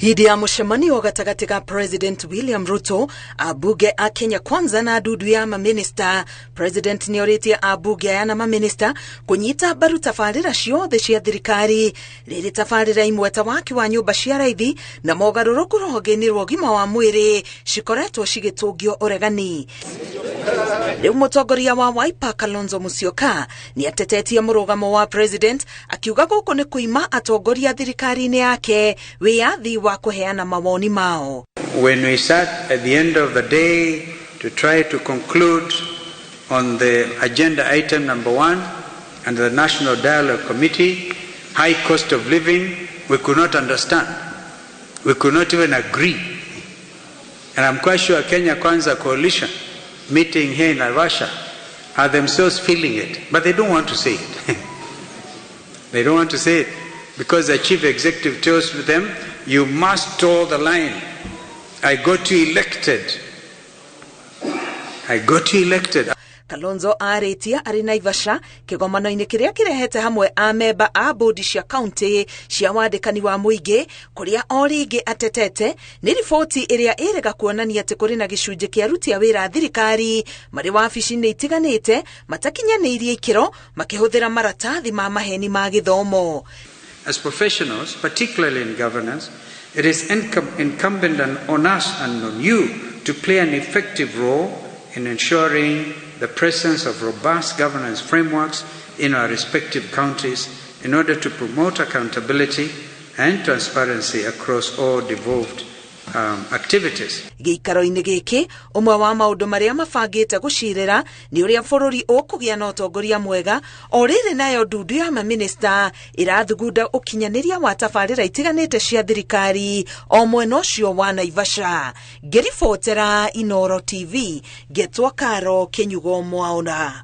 Hĩndĩ ya mũcemanio gatagatĩ ga President William Ruto, ambunge a Kenya Kwanza na ndundu ya maminista, President nĩorĩtie ambunge aya na maminista kũnyita mbaru tabarĩra ciothe cia thirikari, rĩrĩ tabarĩra imwe ta waki wa nyũmba cia raithi na mogarũrũku rũhonge-inĩ rwa ũgima wa mwĩrĩ cikoretwo cigĩtũngio ũregani. Rĩu mũtongoria wa Wiper Kalonzo Musyoka nĩatetetie mũrũgamo wa President, akiuga gũkũ nĩ kũima atongoria thirikari-inĩ yake wĩyathi wa kũheana mawoni mao. When we sat at the end of the day to try to conclude on the agenda item number 1 and the National Dialogue Committee, high cost of living, we could not understand. We could not even agree. And I'm quite sure Kenya Kwanza coalition meeting here in Naivasha are themselves feeling it, but they don't want to say it. They don't want to say it because the chief executive tells them, you must toe the line. I got you elected. I got you elected. Kalonzo arĩtie arĩ Naivasha kĩgomano-inĩ kĩrĩa kĩrehete hamwe amemba a bodi cia kaunti cia wandĩkani wa mũingĩ, kũrĩa o rĩngĩ atetete nĩ riboti ĩrĩa ĩrega kuonania atĩ kũrĩ na gĩcunjĩ kĩa aruti a wĩra a thirikari marĩ wabici-inĩ itiganĩte matakinyanĩirie ikĩro makĩhũthĩra maratathi ma maheni ma gĩthomo. As professionals, particularly in governance, it is incumbent on us and on you to play an effective role in ensuring the presence of robust governance frameworks in our respective counties in order to promote accountability and transparency across all devolved activities. Gĩikaro-inĩ gĩkĩ, ũmwe wa maũndũ marĩa mabangĩte gũcirĩra nĩ ũrĩa bũrũri ũkũgĩa na ũtongoria mwega, o rĩrĩ nayo ndundu ya maminista ĩrathugunda ũkinyanĩria wa tabarĩra itiganĩte cia thirikari o mwena ũcio wa Naivasha. Ngĩribotera Inooro TV, ngetwo Karo Kĩnyugo Mwaũra.